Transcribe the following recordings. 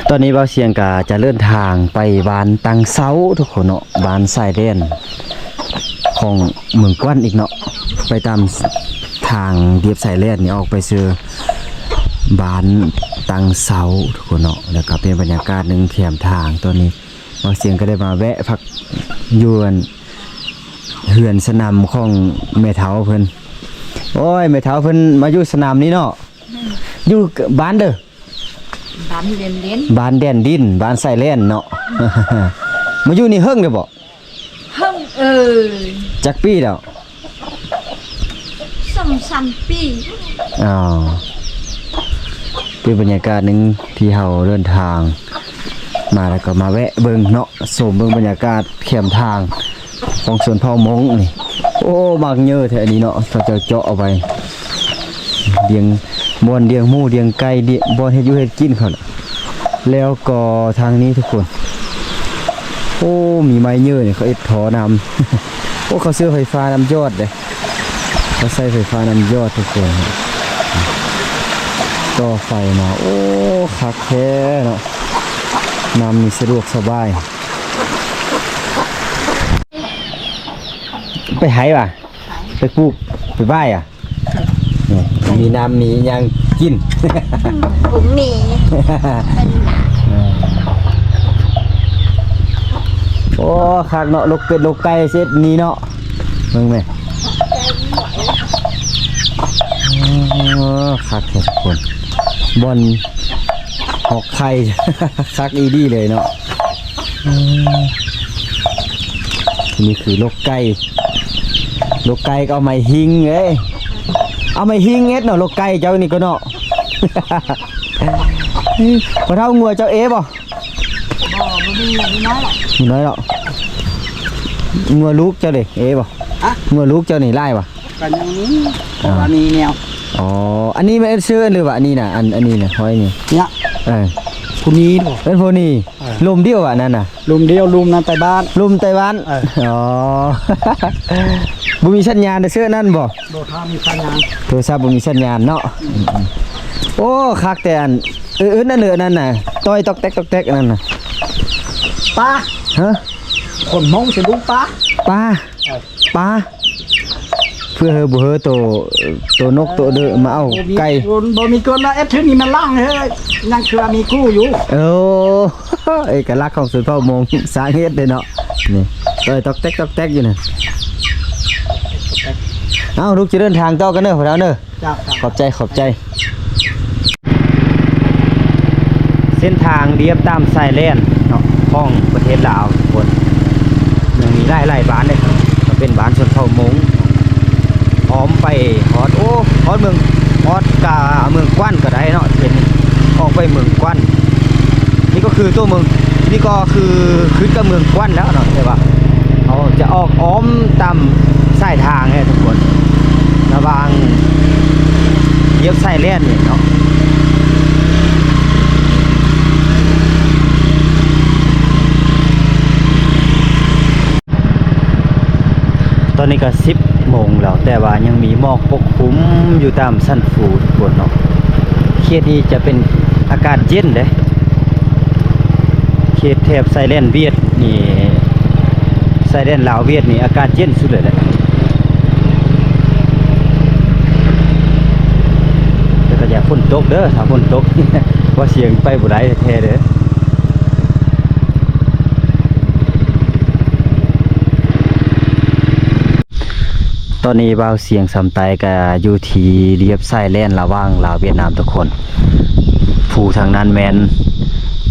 ຕອນນີ້ບ່າວສຽງກະຈະເດີນທາງໄປບ້ານຕັງເຊົາທຸກຄົນເນາະ, ບ້ານຊາຍແດນຂອງເມືອງກວັນອີກເນາະ, ໄປຕາມທາງລຽບຊາຍແດນນີ້ອອກໄປສູ່ບ້ານຕັງເຊົາທຸກຄົນເນາະ. ແລ້ວກະເປັນບັນຍາກາດໜຶ່ງແຄມທາງ. ຕອນນີ້ບ່າວສຽງກະໄດ້ມາແວະພັກຢູ່ອັນເຮືອນຊະນຳຂອງແມ່ເຖົ້າເພິ່ນ. ໂອ້ຍ ແມ່ເຖົ້າເພິ່ນມາຢູ່ຊະນຳນີ້ເນາະ, ຢູ່ບ້ານເດີ ບ້ານແດນດິນ ບ້ານແດນດິນ ບ້ານຊາຍແດນເນາະ. ມາຢູ່ນີ້ເຫິງແລ້ວບໍ່? ເຫິງເອີຍ. ຈັກປີແລ້ວ? ສອງສາມປີ. ອໍ ເປັນບັນຍາກາດໜຶ່ງທີ່ເຮົາເດີນທາງມາ ແລ້ວກໍມາແວະເບິ່ງເນາະ, ຊົມເບິ່ງບັນຍາກາດແຄມທາງຂອງຊົນເຜົ່າມົ້ງນີ້. ໂອ້ ໝາກເຍີແທ້ອັນນີ້ເນາະ, ເຂົາເຈົ້າເຈາະເອົາໄປ ລ້ຽງ ບ່ອນລ້ຽງໝູລ້ຽງໄກ່ ບ່ອນເຮັດຢູ່ເຮັດກິນເຂົາ. ແລ້ວກໍທາງນີ້ທຸກຄົນ ໂອ້ ມີໄມ້ເຍີນີ້ ເຂົາເຮັດທໍ່ນ້ຳ. ໂອ້ ເຂົາເຊື້ອໄຟຟ້ານ້ຳຢອດເດ້, ເຂົາໃຊ້ໄຟຟ້ານ້ຳຢອດທຸກຄົນ, ຕໍ່ໄຟມາ. ໂອ້ ຄັກແທ້ເນາະ, ນ້ຳນີ້ສະດວກສະບາຍ. ໄປໄຫວະ? ໄປປູກ ໄປຫວ່າຍອະ? ນີ້ ມີນ້ຳມີຫຍັງກິນ. ບໍ່ມີ. ໂອ້ ຄັກເນາະ, ລົກເປັດລົກໄກ່ເສັດນີ້ເນາະ. ເບິ່ງແມະ. ໂອ້ ຄັກແທ້ທຸກຄົນ, ບ່ອນອອກໄຂ່ ຄັກອີ່ຫຼີເລີຍເນາະ. ນີ້ຄືລົກໄກ່, ລົກໄກ່ກໍເອົາໄມ້ຫິງເດ້, ເອົາໄມ້ຫິງເຮັດເນາະ ລົກໄກ່ເຈົ້ານີ້ກໍເນາະ. ພໍ່ເຖົ້າ ງົວເຈົ້າເອບໍ່? ບໍ່ ບໍ່ມີ, ມີນ້ອຍ. ມີນ້ອຍເນາະ. ງົວລູກເຈົ້າເດ້ ເອບໍ່? ຮະ? ງົວລູກເຈົ້ານີ້ຫຼາຍບໍ່? ກໍຍັງມີ ອໍ ເພາະວ່າມີແມວ. ອໍ ອັນນີ້ແມ່ນເຊີນຫຼືວ່າອັນນີ້ນະ? ອັນ ອັນນີ້ນະ ຫ້ອຍນີ້ ເອີ ຜູ້ນີ້ບໍ່? ເອີ້ນຜູ້ນີ້. ເອີ ລຸ່ມດຽວວ່ານັ້ນນະ? ລຸ່ມດຽວ, ລຸ່ມນັ້ນໄຕບ້ານ. ລຸ່ມໄຕບ້ານ. ເອີ ອໍ ບໍ່ມີສັນຍານເດີ ເຊີນນັ້ນບໍ່? ບໍ່ ຖ້າມີສັນຍານ. ໂທລະສັບບໍ່ມີສັນຍານເນາະ. ອືມ ໂອ້ ຄັກແຕ່ອັນ ອື ອື ນັ້ນເດີ ອັນນັ້ນນະ ຕ່ອຍຕອກແຕກຕອກແຕກ ອັນນັ້ນນະ ປາ. ຮະ? ຄົນມົ້ງຊິລຸງປາ. ປາ. ເອີ ປາ ເພື່ອເຮີບໍ່ເຮີໂຕ ໂຕນົກໂຕເດີມາເອົາໄກ່. ບໍ່ມີຄົນ ບໍ່ມີຄົນລະເອັດເທື່ອນີ້ມັນລ້າງເຮີ ຍັງຄືວ່າມີກູ້ຢູ່. ໂອ້ ເອກະລັກຂອງຊົນເຜົ່າມົ້ງ ສ້າງເຮັດເດ້ເນາະ. ນີ້ ຕ່ອຍຕອກແຕກຕອກແຕກຢູ່ນັ້ນ. ເອົ້າ ລູກຈະເດີນທາງຕໍ່ກັນເດີ ພໍ່ເຖົ້າເດີ. ເຈົ້າ ຂອບໃຈ ຂອບໃຈ. ເສັ້ນທາງລຽບຕາມຊາຍແດນເນາະ ຂອງປະເທດລາວທຸກຄົນ ຍັງມີຫຼາຍໆບ້ານເດ້, ກໍເປັນບ້ານຊົນເຜົ່າມົ້ງ ອ້ອມໄປຮອດ ໂອ້ ຮອດເມືອງ ຮອດກະເມືອງກວັນກໍໄດ້ເນາະ, ເສັ້ນນີ້ອອກໄປເມືອງກວັນ. ນີ້ກໍຄືຕົວເມືອງ ນີ້ກໍຄືຂຶ້ນກັບເມືອງກວັນແລ້ວເນາະ, ແຕ່ວ່າເຮົາຈະອອກອ້ອມຕາມສາຍທາງເດ້ທຸກຄົນ ລະຫວ່າງລຽບຊາຍແດນນີ້ເນາະ. ຕອນນີ້ກໍສິບໂມງແລ້ວ ແຕ່ວ່າຍັງມີໝອກປົກຄຸມຢູ່ຕາມຊັ້ນພູທຸກຄົນເນາະ. ເຂດນີ້ຈະເປັນອາກາດເຢັນເດ້. ເຂດແຖບຊາຍແດນຫວຽດນີ້ ຊາຍແດນລາວຫວຽດນີ້ອາກາດເຢັນສຸດເລີຍແຫຼະ. ແຕ່ກໍຢ່າຝົນຕົກເດີ, ຖ້າຝົນຕົກ ວ່າສຽງໄປບໍ່ໄດ້ແທ້ເດີ. ຕອນນີ້ບ່າວສຽງສຳໄຕກະຢູ່ທີ່ລຽບຊາຍແດນລະຫວ່າງລາວຫວຽດນາມທຸກຄົນ. ພູທາງນັ້ນແມ່ນ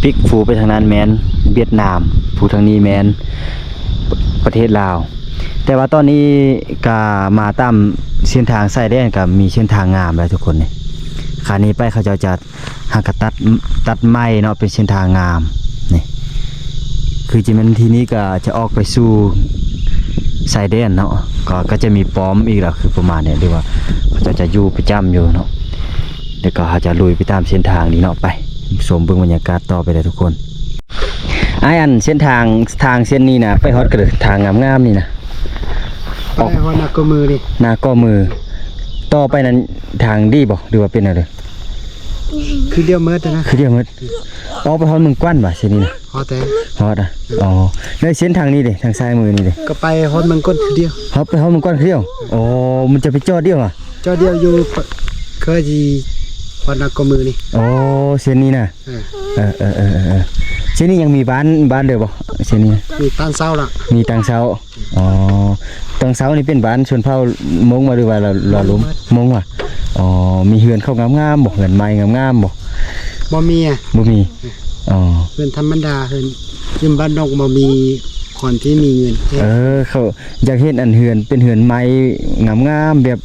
ປິກພູໄປທາງນັ້ນແມ່ນຫວຽດນາມ, ພູທາງນີ້ແມ່ນປະເທດລາວ. ແຕ່ວ່າຕອນນີ້ກະມາຕາມເສັ້ນທາງຊາຍແດນ ກະມີເສັ້ນທາງງາມຫຼາຍທຸກຄົນນີ້. ຄາວນີ້ໄປເຂົາເຈົ້າຈະ ຫາກະຕັດ ຕັດໃໝ່ເນາະ ເປັນເສັ້ນທາງງາມນີ້. ຄືຈະແມ່ນທີ່ນີ້ກະຈະອອກໄປສູ່ຊາຍແດນເນາະ, ກໍ ກໍຈະມີປ້ອມອີກລະ ຄືປະມານນີ້ ຫຼືວ່າເຂົາເຈົ້າຈະຢູ່ປະຈຳຢູ່ເນາະ. ແລ້ວກໍເຮົາຈະລຸຍໄປຕາມເສັ້ນທາງນີ້ເນາະ, ໄປຊົມເບິ່ງບັນຍາກາດຕໍ່ໄປເດີທຸກຄົນ. ອ້າຍ ອັນເສັ້ນທາງ ທາງເສັ້ນນີ້ນະ ໄປຮອດກະເດີ ທາງງາມໆນີ້ນະ ໄປຮອດນາກໍມືນີ້ ນາກໍມື. ຕໍ່ໄປນັ້ນທາງດີບໍ່ ຫຼືວ່າເປັນແນວໃດ? ຄືດຽວໝົດນະ ຄືດຽວໝົດ. ອອກໄປຮອດເມືອງກວັນບໍ່ເສັ້ນນີ້ນະ? ຮອດແຕ່ ຮອດອະ. ອໍ ແລ້ວເສັ້ນທາງນີ້ເດ ທາງຊ້າຍມືນີ້ເດ? ກໍໄປຮອດເມືອງກວັນຄືດຽວ. ຮອດ ໄປຮອດເມືອງກວັນຄືດຽວ. ອໍ ມັນຈະໄປຈອດດຽວຫວາ? ຈອດດຽວຢູ່ ເຄີຍຊິຮອດນາກວາມືນີ້. ອໍ ເສັ້ນນີ້ນະ. ເອີ ເອີ ເອີ ເອີ ເອີ ເອີ ເສັ້ນນີ້ຍັງມີບ້ານ ບ້ານເດີບໍ່? ເສັ້ນນີ້ມີຕ່າງເຊົ່າລະ ມີຕ່າງເຊົ່າ. ອໍ ຕ່າງເຊົ່ານີ້ເປັນບ້ານຊົນເຜົ່າມົ້ງບໍ່ ຫຼືວ່າລາວ ລາວລຸ່ມ? ມົ້ງຫວາ? ອໍ ມີເຮືອນເຂົາງາມໆບໍ່? ເຮືອນໄມ້ງາມໆບໍ່? ບໍ່ມີອະ ບໍ່ມີ. ອໍ ເຮືອນທຳມະດາ ເຮືອນຢູ່ບ້ານນອກ ບໍ່ມີຄົນທີ່ມີເງິນ. ເອີ ເຂົາຢາກເຫັນອັນເຮືອນ ເປັນເຮືອນໄມ້ງາມໆ ແບບ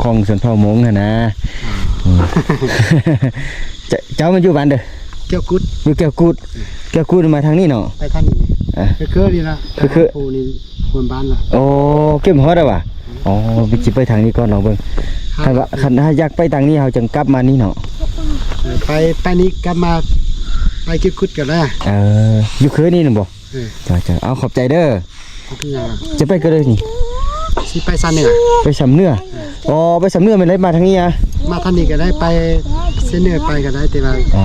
ຂອງຊົນເຜົ່າມົ້ງຫັ້ນນະ. ອໍ ເຈົ້າ ເຈົ້າມາຢູ່ບ້ານເດີ? ແກ້ວກຸດ. ຢູ່ແກ້ວກຸດ. ແກ້ວກຸດມາທາງນີ້ເນາະ? ໄປທາງນີ້. ອ່າ ຄືໆ ນີ້ລະ ຄືໆ ພູນີ້ ຄົນບ້ານລະ. ໂອ້ ເກັບຮອດແລ້ວຫວາ? ອໍ ໄປ ຊິໄປທາງນີ້ກ່ອນ ລອງເບິ່ງ. ຄັນວ່າ ຄັນຖ້າຢາກໄປທາງນີ້ ເຮົາຈຶ່ງກັບມານີ້ເນາະ. ເອີ ໄປ ໄປນີ້ກັບມາ ໄປແກ້ວກຸດກໍໄດ້. ເອີ ຢູ່ຄືນີ້ນະບໍ່? ເອີ ເຈົ້າໆ ເອົາ ຂອບໃຈເດີ. ເປັນຫຍັງລະ? ຈະໄປກະເລີຍນີ້? ຊິໄປຊາເໜືອ. ໄປຊາເໜືອ. ອໍ ໄປຊາເໜືອແມ່ນໄດ້ມາທາງນີ້ອະ? ມາທາງນີ້ກໍໄດ້ ໄປເຊເໜືອໄປກໍໄດ້ ແຕ່ວ່າ ອໍ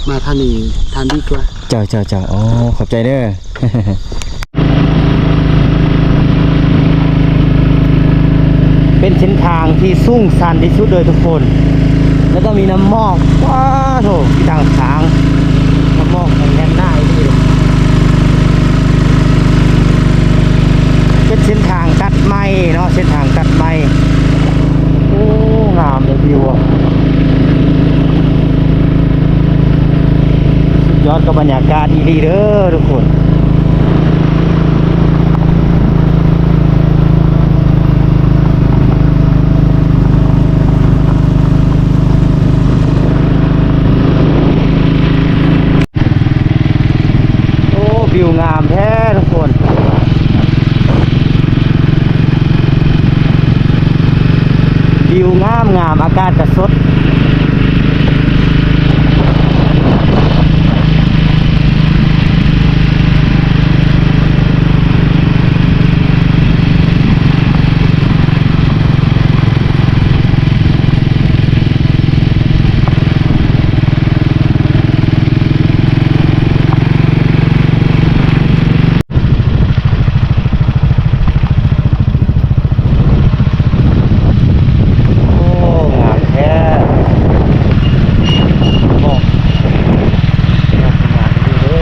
ມາທາງນີ້ ທາງດີກວ່າ. ເຈົ້າໆໆ ອໍ ຂອບໃຈເດີ. ເປັນເສັ້ນທາງທີ່ສູງຊັນທີ່ສຸດເລີຍທຸກຄົນ ແລ້ວກໍມີນ້ຳໝອກ. ວ້າໂທ້ ຢູ່ທາງຂ້າງ ນ້ຳໝອກມັນແໜ້ນໜາອີ່ຫຼີ. ເປັນເສັ້ນທາງຕັດໃໝ່ເນາະ ເສັ້ນທາງຕັດໃໝ່. ໂອ້ ງາມເລີຍວິວອະ. ສຸດຍອດກັບບັນຍາກາດອີ່ຫຼີເດີທຸກຄົນ. ໂອ້ ວິວງາມແທ້ທຸກຄົນ. ວິວງາມໆ ອາກາດກະສົດ. ໂອ້ ງາມແທ້ ໝອກ ງາມອີ່ຫຼີເດີ.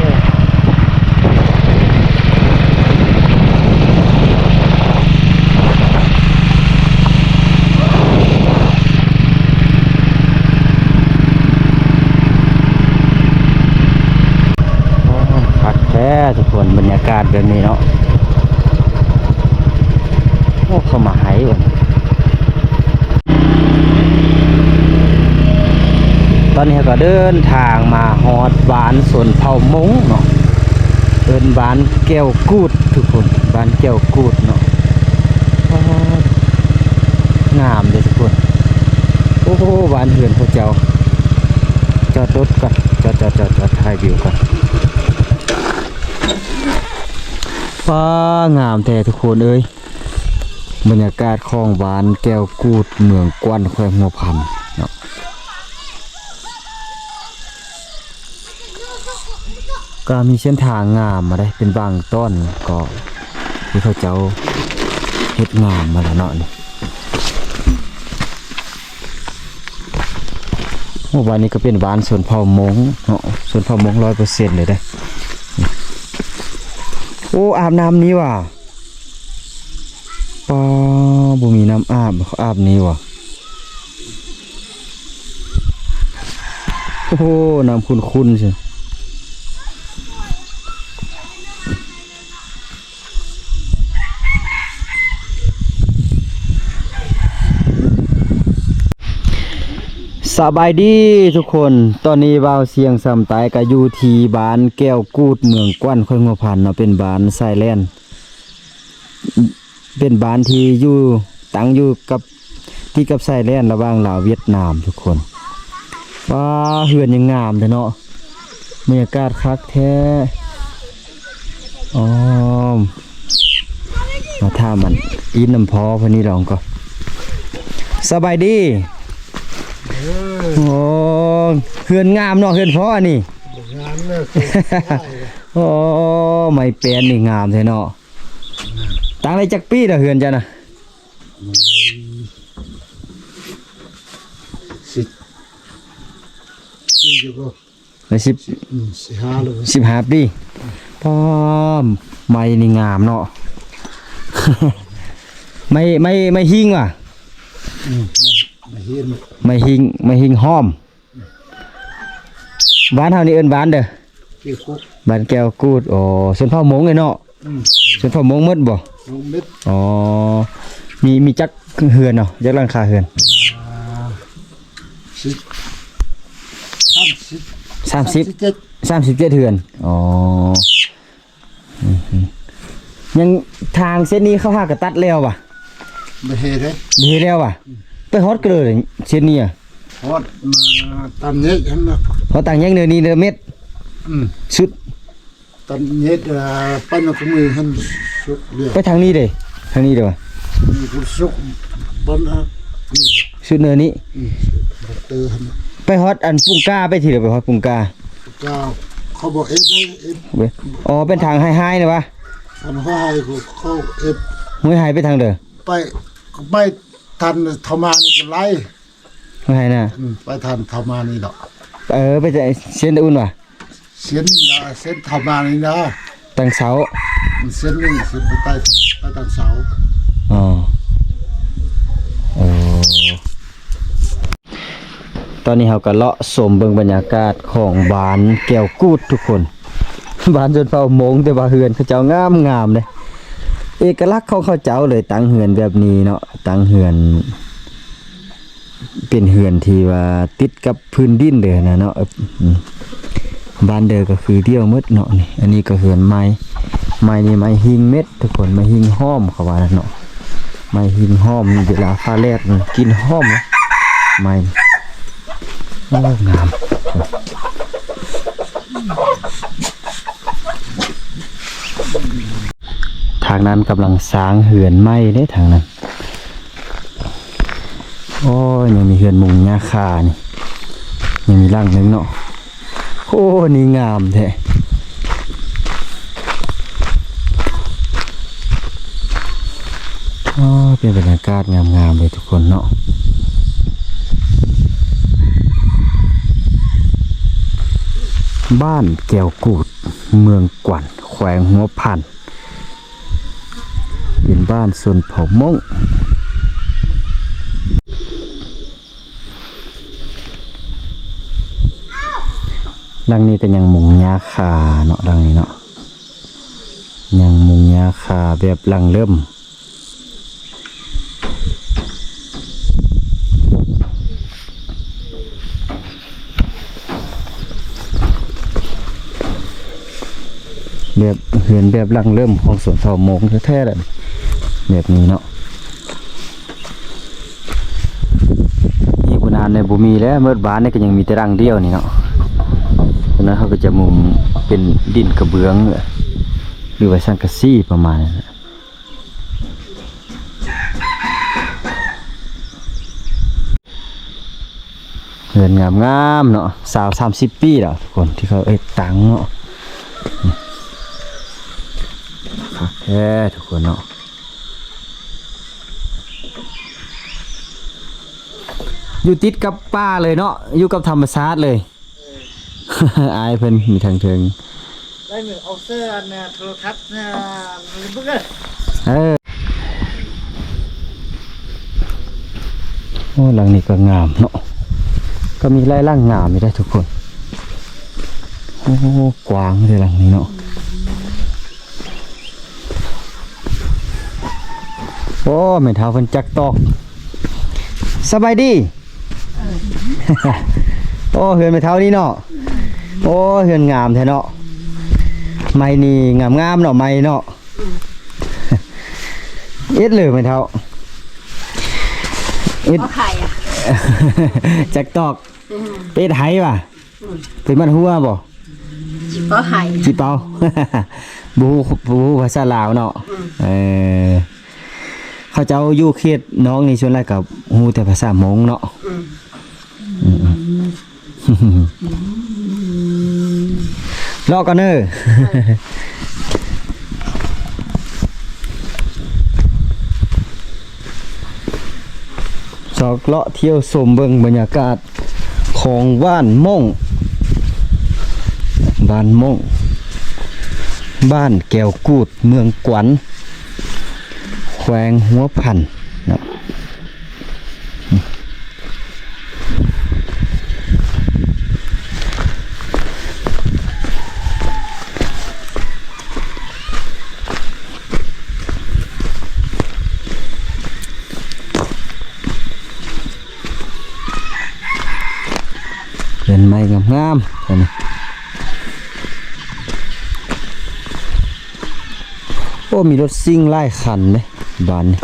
ໂອ້ ຄັກແທ້ທຸກຄົນ ບັນຍາກາດແບບນີ້ເນາະ. ໂອ້ ເຂົາມາໃຫ້ເບິ່ງ. ຕອນນີ້ເຮົາກໍເດີນທາງມາຮອດບ້ານຊົນເຜົ່າມົ້ງເນາະ ເອີ້ນບ້ານແກ້ວກູດທຸກຄົນ ບ້ານແກ້ວກູດເນາະ. ອ້າ ງາມເດ້ທຸກຄົນ. ໂອ້ໂຫ ບ້ານເຮືອນເຂົາເຈົ້າ. ຈອດລົດກ່ອນ ຈອດ ຈອດ ຈອດ ຈອດ ຖ່າຍວິວກ່ອນ. ປ້າ ງາມແທ້ທຸກຄົນເອີຍ. ບັນຍາກາດຂອງບ້ານແກ້ວກູດ ເມືອງກວັນ ແຂວງຫົວພັນເນາະ. ກໍມີເສັ້ນທາງງາມມາໄດ້ ເປັນບາງຕອນກໍທີ່ເຂົາເຈົ້າເຮັດງາມມາແລ້ວເນາະນີ້. ໂອ້ ບ້ານນີ້ກໍເປັນບ້ານຊົນເຜົ່າມົ້ງເນາະ ຊົນເຜົ່າມົ້ງຮ້ອຍເປີເຊັນເລີຍເດ້. ໂອ້ ອາບນ້ຳນີ້ຫວາ? ປ້າ ບໍ່ມີນ້ຳອາບ ເຂົາອາບນີ້ຫວາ? ໂອ້ໂຫ ນ້ຳຂຸ້ນໆ ຊິ. ສະບາຍດີທຸກຄົນ ຕອນນີ້ບ່າວຊຽງສຳໃຕ້ກໍຢູ່ທີ່ບ້ານແກ້ວກູດ ເມືອງກວັນ ແຂວງຫົວພັນເນາະ ເປັນບ້ານຊາຍແດນ ເປັນບ້ານທີ່ຢູ່ ຕັ້ງຢູ່ກັບ ຕິດກັບຊາຍແດນລະຫວ່າງລາວຫວຽດນາມທຸກຄົນ. ວ້າ ເຮືອນຍັງງາມແທ້ເນາະ ບັນຍາກາດຄັກແທ້. ອ້ອມ ມາຖາມອັນ ອີ່ນຳພໍ່ເພິ່ນນີ້ລອງກ່ອນ. ສະບາຍດີ. ໂອ້ ເຮືອນງາມເນາະ ເຮືອນພໍ່ອັນນີ້ ງາມເລີຍ ໂອ້ ໄມ້ແປ້ນນີ້ງາມແທ້ເນາະ. ຕັ້ງໄດ້ຈັກປີລະເຮືອນເຈົ້ານະ? ສິບປີຢູ່ບໍ່? ໄດ້ສິບ ອືມ ສິບຫ້າແລ້ວ ສິບຫ້າປີ. ປ້າ ໄມ້ນີ້ງາມເນາະ ໄມ້ ໄມ້ ໄມ້ຫິງຫວາ? ອືມ ໄມ້ ໄມ້ຫິງ ໄມ້ຫິງ ໄມ້ຫິງຫ້ອມ. ບ້ານເຮົານີ້ເອີ້ນບ້ານເດີ? ແກ້ວກູດ ບ້ານແກ້ວກູດ. ອໍ ຊົນເຜົ່າມົ້ງເລີຍເນາະ? ອືມ ຊົນເຜົ່າມົ້ງໝົດບໍ່? ມົ້ງໝົດ. ອໍ ມີ ມີຈັກເຮືອນເນາະ? ຈັກຫຼັງຄາເຮືອນ? ອ່າ ສິບ ສາມສິບ ສາມສິບ ສາມສິບເຈັດ ສາມສິບເຈັດເຮືອນ. ອໍ ອືມ ຍັງທາງເສັ້ນນີ້ເຂົາຫາກະຕັດແລ້ວຫວາ? ບໍ່ເຮັດເດ້ ບໍ່ເຮັດແລ້ວຫວາ? ອືມ ໄປຮອດກະເລີເສັ້ນນີ້ອະ? ຮອດມາຕາມແຍກຫັ້ນນະ ຮອດຕາມແຍກເນີນນີ້ເນີນເມັດ. ອືມ ສຸດ ຕາມແຍກ ເອີ ໄປນອກກະມືຫັ້ນ ສຸດເລີຍ. ໄປທາງນີ້ເດ້? ທາງນີ້ເດ້ຫວາ? ນີ້ສຸດ ບ່ອນ ອາ ນີ້ ສຸດເນີນນີ້. ອືມ ສຸດເນີນຫັ້ນນະ ໄປຮອດອັນປຸງກາ ໄປທີ່ໃດ? ໄປຮອດປຸງກາ ກາ ເຂົາບໍ່ເອັດເດ້ ເອັດ ອໍ ເປັນທາງໄຮໆນະຫວາ? ທາງໄຮໆ ເຂົາ ເຂົາເອັດ ຫ້ວຍໄຮໄປທາງໃດ? ໄປ ໄປທາງເທົ່າມານີ້ກະໄຫຼ ຫ້ວຍໄຮນະ. ອືມ ໄປທາງເທົ່າມານີ້ດອກ. ເອີ ໄປເສັ້ນຕະອຸ່ນຫວາ? ເສັ້ນນີ້ລະ ເສັ້ນເທົ່າມານີ້ນະ ຕັງເສົາ ເສັ້ນນີ້ ເສັ້ນໄປໃຕ້ ໄປຕັງເສົາ. ອໍ ເອີ ຕອນນີ້ເຮົາກະເລາະຊົມເບິ່ງບັນຍາກາດຂອງບ້ານແກ້ວກູດທຸກຄົນ. ບ້ານຊົນເຜົ່າມົ້ງ ແຕ່ວ່າເຮືອນເຂົາເຈົ້າງາມໆເດ້ ເອກະລັກຂອງເຂົາເຈົ້າເລີຍ ຕັ້ງເຮືອນແບບນີ້ເນາະ ຕັ້ງເຮືອນ ເປັນເຮືອນທີ່ວ່າຕິດກັບພື້ນດິນເລີຍຫັ້ນນະເນາະ. ອືມ ບ້ານເດີກະຄືດຽວໝົດເນາະ. ນີ້ ອັນນີ້ກະເຮືອນໄມ້ ໄມ້ນີ້ໄມ້ຫິງເມັດທຸກຄົນ ໄມ້ຫິງຫອມເຂົາວ່ານັ້ນເນາະ. ໄມ້ຫິງຫອມ ເວລາຟ້າແລດມັນກິ່ນຫອມນະ ໄມ້. ໂອ້ ງາມ. ທາງນັ້ນກຳລັງສ້າງເຮືອນໃໝ່ເດ້ທາງນັ້ນ. ໂອ້ຍ ຍັງມີເຮືອນມຸງຫຍ້າຄານີ້ ຍັງມີຫຼັງໜຶ່ງເນາະ. ໂອ້ ນີ້ງາມແທ້. ອໍ ເປັນບັນຍາກາດງາມໆເລີຍທຸກຄົນເນາະ. ບ້ານແກ້ວກູດ ເມືອງກວັນ ແຂວງຫົວພັນ ເປັນບ້ານຊົນເຜົ່າມົ້ງ. ຫຼັງນີ້ກະຍັງມຸງຫຍ້າຄາເນາະ ຫຼັງນີ້ເນາະ ຍັງມຸງຫຍ້າຄາແບບຫຼັງເລີ່ມ. ແບບເຮືອນແບບຫຼັງເລີ່ມຂອງຊົນເຜົ່າມົ້ງແທ້ໆແຫຼະ ແບບນີ້ເນາະ. ອີກບໍ່ນານນີ້ບໍ່ມີແລ້ວ ໝົດບ້ານນີ້ກະຍັງມີແຕ່ຫຼັງດຽວນີ້ເນາະ. ສະນັ້ນເຂົາກະຈະມຸງເປັນດິນກະເບື້ອງ ຫຼືວ່າສັງກະສີປະມານນັ້ນແຫຼະ. ເຮືອນງາມໆເນາະ ຊາວ ສາມສິບປີແລ້ວທຸກຄົນ ທີ່ເຂົາເຮັດຕັ້ງເນາະ. ຄັກແທ້ທຸກຄົນເນາະ ຢູ່ຕິດກັບປ່າເລີຍເນາະ ຢູ່ກັບທຳມະຊາດເລີຍ. ອາຍເພິ່ນມີທາງເທິງ ໄດ້ເອົາເສື້ອອັນໂທລະທັດເບິ່ງເດີ. ເອີ ໂອ້ ຫຼັງນີ້ກະງາມເນາະ ກະມີຫຼາຍຫຼັງງາມຢູ່ເດ້ທຸກຄົນ. ໂອ້ ກວ້າງເດ້ຫຼັງນີ້ເນາະ. ໂອ້ ແມ່ເຖົ້າເພິ່ນຈັກຕອກ. ສະບາຍດີ. ໂອ້ ເຮືອນແມ່ເຖົ້ານີ້ເນາະ. ໂອ້ ເຮືອນງາມແທ້ເນາະ. ໄມ້ນີ້ງາມໆເນາະ ໄມ້ເນາະ. ເອັດເລີແມ່ເຖົ້າ ເອັດ ບໍ່ໄຂອະ ຈັກຕອກ. ອືມ ເປັນໄຫຫວາ? ອືມ ເປັນມັນຫົວບໍ່? ຈິເປົາໄຫ ຈິເປົາ ບໍ່ຮູ້ ບໍ່ຮູ້ພາສາລາວເນາະ. ອືມ ເອີ ເຂົາເຈົ້າຢູ່ເຂດນອກນີ້ສ່ວນຫຼາຍກະຮູ້ແຕ່ພາສາມົ້ງເນາະ. ອືມ ອືມ ເລາະກ່ອນເດີ. ຊອກເລາະທ່ຽວຊົມເບິ່ງບັນຍາກາດຂອງບ້ານມົ້ງ, ບ້ານມົ້ງ, ບ້ານແກ້ວກູດ, ເມືອງກວັນ, ແຂວງຫົວພັນເນາະ. ເຮືອນໄມ້ງາມໆ ອັນນີ້. ໂອ້ ມີລົດຊິ່ງຫຼາຍຄັນເດ້ບ້ານນີ້.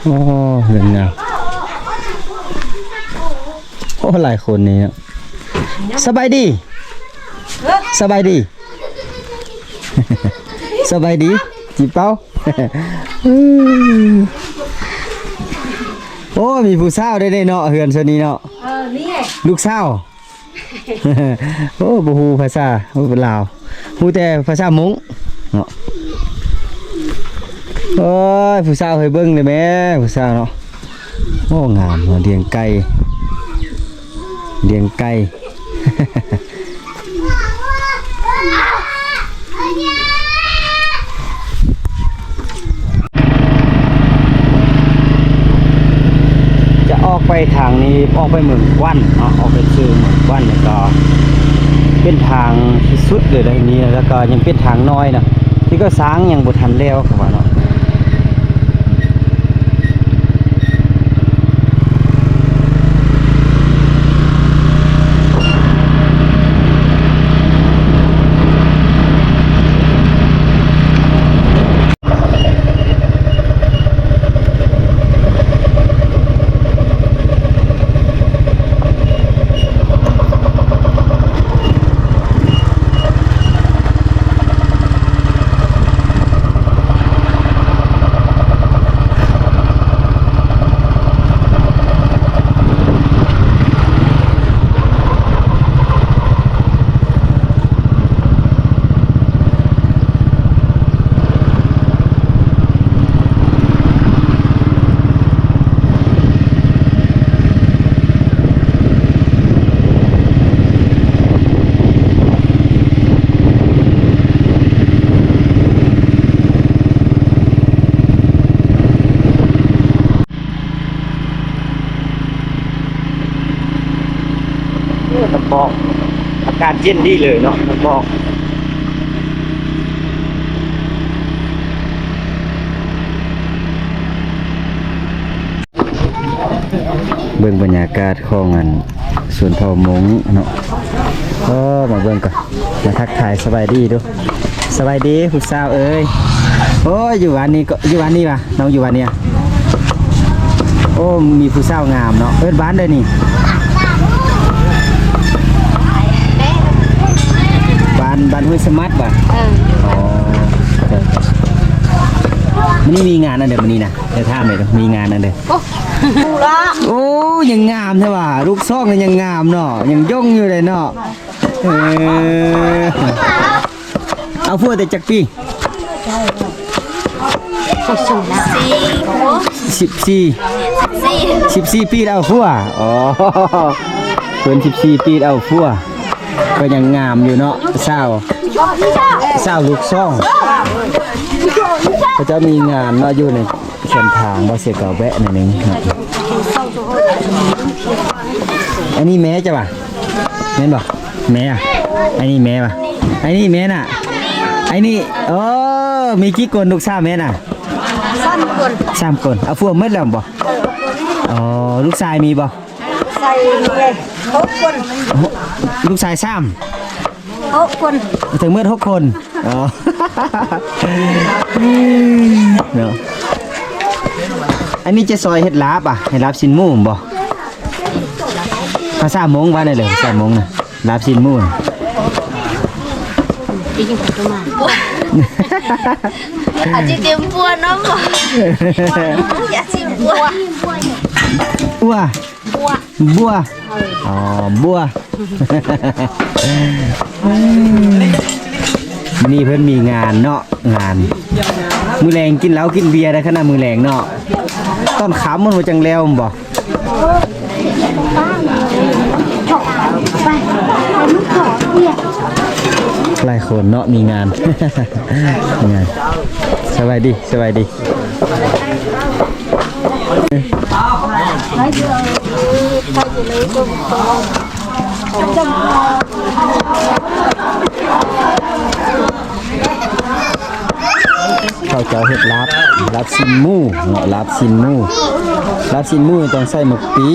ໂອ້ ເຮືອນງາມ. ໂອ້ ຫຼາຍຄົນນີ້ເນາະ. ສະບາຍດີ. ສະບາຍດີ. ສະບາຍດີ ຈີເປົາ. ໂອ້ ມີຜູ້ສາວໄດ້ເນາະ ເຮືອນຊະນີ້ເນາະ. ເອີ ນີ້ ລູກສາວ. ໂອ້ ບໍ່ຮູ້ພາສາລາວ ຮູ້ແຕ່ພາສາມົ້ງເນາະ. ໂອ້ຍ ຜູ້ສາວ ໃຫ້ເບິ່ງແດ່ແມ້ ຜູ້ສາວເນາະ. ໂອ້ ງາມເນາະ ລ້ຽງໄກ່ ລ້ຽງໄກ່. ຈະອອກໄປທາງນີ້ ອອກໄປເມືອງກວັນເນາະ ອອກໄປສູ່ເມືອງກວັນ ແລ້ວກໍເປັນທາງທີ່ສຸດເລີຍໃນນີ້ ແລ້ວກໍຍັງເປັນທາງນ້ອຍເນາະ ທີ່ກໍສ້າງຍັງບໍ່ທັນແລ້ວເຂົາວ່າເນາະ. ໂອ້ ນ້ຳບອກ ອາກາດເຢັນດີເລີຍເນາະ ນ້ຳບອກ. ເບິ່ງບັນຍາກາດຂອງອັນ ຊົນເຜົ່າມົ້ງເນາະ. ເອີ ມາເບິ່ງກ່ອນ ມາທັກທາຍສະບາຍດີດູ. ສະບາຍດີຜູ້ສາວເອີຍ. ໂອ້ຍ ຢູ່ບ້ານນີ້ກໍ ຢູ່ບ້ານນີ້ຫວາ? ນ້ອງຢູ່ບ້ານນີ້ຫວາ? ໂອ້ ມີຜູ້ສາວງາມເນາະ. ເອີ້ນບ້ານໃດນີ້? ບ້ານ ບ້ານຫ້ວຍສະໝັດຫວາ? ເອີ ອໍ ມື້ນີ້ມີງານອັນໃດມື້ນີ້ນະ? ໄດ້ຖາມໄດ້ ມີງານອັນໃດ? ໂອ້ ໂອ້ ຍັງງາມແທ້ຫວາ? ລູກສອງນີ້ຍັງງາມເນາະ ຍັງຢົງຢູ່ເດ້ເນາະ. ເອີ ເອົາຜົວແຕ່ຈັກປີ? ສິບສີ່ ສິບສີ່ປີແລ້ວເອົາຜົວ. ອໍ ເພິ່ນສິບສີ່ປີແລ້ວເອົາຜົວ ກໍຍັງງາມຢູ່ເນາະ. ສາວ ສາວລູກສອງ ເຂົາເຈົ້າມີງານເນາະ ຢູ່ໃນ ເສັ້ນທາງບໍ່ເສຍກໍແວະໜ້ອຍໜຶ່ງເນາະ. ອັນນີ້ແມ່ເຈົ້າຫວາ? ແມ່ນບໍ່? ແມ່ອະ? ອັນນີ້ແມ່ຫວາ? ອັນນີ້ແມ່ນະ? ອັນນີ້ ໂອ້ ມີກີ່ຄົນລູກສາວແມ່ນະ? ສາມຄົນ ສາມຄົນ. ເອົາຜົວໝົດແລ້ວບໍ່? ອໍ ລູກຊາຍມີບໍ່? ໃສ່ເລີຍ ຫົກຄົນ ລູກຊາຍສາມ ຫົກຄົນ ທັງໝົດຫົກຄົນ. ອໍ ເນາະ ອັນນີ້ຈະຊອຍເຮັດລາບອະ ເຮັດລາບຊີ້ນໝູບໍ່? ພາສາມົ້ງວ່າແນວໃດ ພາສາມົ້ງນະ? ລາບຊີ້ນໝູ ອາດຈະຕຽມປົວເນາະ ບໍ່ ອາດຊິປົວ ປົວ ບົວ ບົວ ອໍ ບົວ ມື້ນີ້ເພິ່ນມີງານເນາະ ງານ ມື້ແລງກິນເຫຼົ້າກິນເບຍໄດ້ຂະໜາດມື້ແລງເນາະ ຕອນຄ່ຳມັນບໍ່ຈັ່ງແລ້ວແມ່ນບໍ່? ຫຼາຍຄົນເນາະ ມີງານ ມີງານ ສະບາຍດີ ສະບາຍດີ ເຂົາເຈົ້າເຮັດລາບ ລາບຊີ້ນໝູເນາະ ລາບຊີ້ນໝູ ລາບຊີ້ນໝູຕ້ອງໃສ່ໝາກປີ.